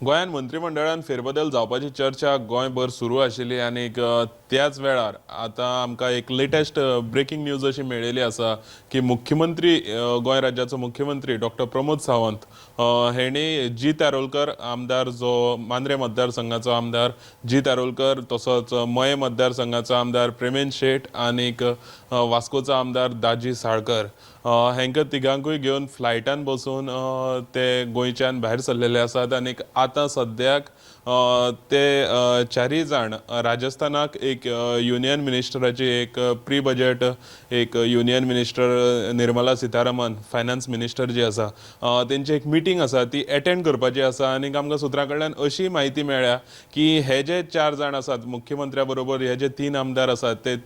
गोंयांत मंत्रीमंडळान फेरबदल जावपाची चर्चा गोंयभर सुरू आशिल्ली आनीक त्याच वेळार आतां आमकां एक लेटेस्ट ब्रेकींग न्यूज अशी मेळिल्ली आसा की मुख्यमंत्री, गोंय राज्याचो मुख्यमंत्री डॉक्टर प्रमोद सावंत हेणी जीत आरोलकर आमदार, जो मांद्रे मतदारसंघाचो आमदार जीत आरोलकर, तसोच मये मतदारसंघाचो आमदार प्रेमेंद शेट आनीक वास्कोचो आमदार दाजी साळकर हेंकां तिगांकूय घेवन फ्लायटान बसून ते गोंयच्यान भायर सरलेले आसात. आनीक आतां सद्याक ते चारूय जाण राजस्थानाक एक युनियन मिनिस्टराची एक प्री बजेट, एक union minister Nirmala Sitharaman, finance minister जी आसा, तेंची एक मिटींग आसा, ती एटेंड करपाची आसा. आनीक आमकां सुत्रां कडल्यान अशी म्हायती मेळ्ळ्या की हे जे चार जाण आसात, मुख्यमंत्र्या बरोबर हे जे तीन आमदार आसात, ते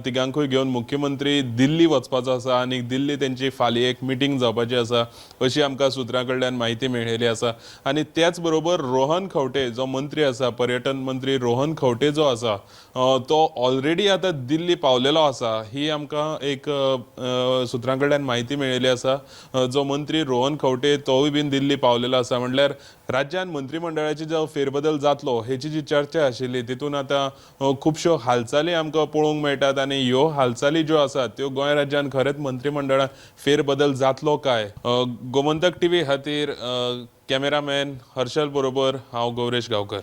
तिगांकूय घेवन मुख्यमंत्री दिल्ली वचपाचो आसा आनी दिल्ली तेंची फाल्यां एक मिटींग जावपाची आसा अशी आमकां सुत्रां कडल्यान म्हायती मेळिल्ली आसा. आनी त्याच बरोबर रोहन खंवटे जो मंत्री आसा, पर्यटन मंत्री रोहन खंवटे जो आसा, तो ऑलरेडी आतां दिल्ली पावलेलो आसा ही आमकां एक सुत्रां कडल्यान म्हायती मेळिल्ली आसा. जो मंत्री रोहन खंवटे तोवूय बीन दिल्ली पावलेलो आसा. म्हणल्यार राज्यान मंत्रीमंडळाची जो फेरबदल जातलो हेची जी चर्चा आशिल्ली तितून आतां खुबश्यो हालचाली आमकां पळोवंक मेळटात आनी ह्यो हालचाली ज्यो आसात त्यो गोंय राज्यान खरेंच मंत्रीमंडळान फेरबदल जातलो काय? गोमंतक टीव्ही खातीर कॅमेरामॅन हर्षल बरोबर हांव गौरेश गांवकर.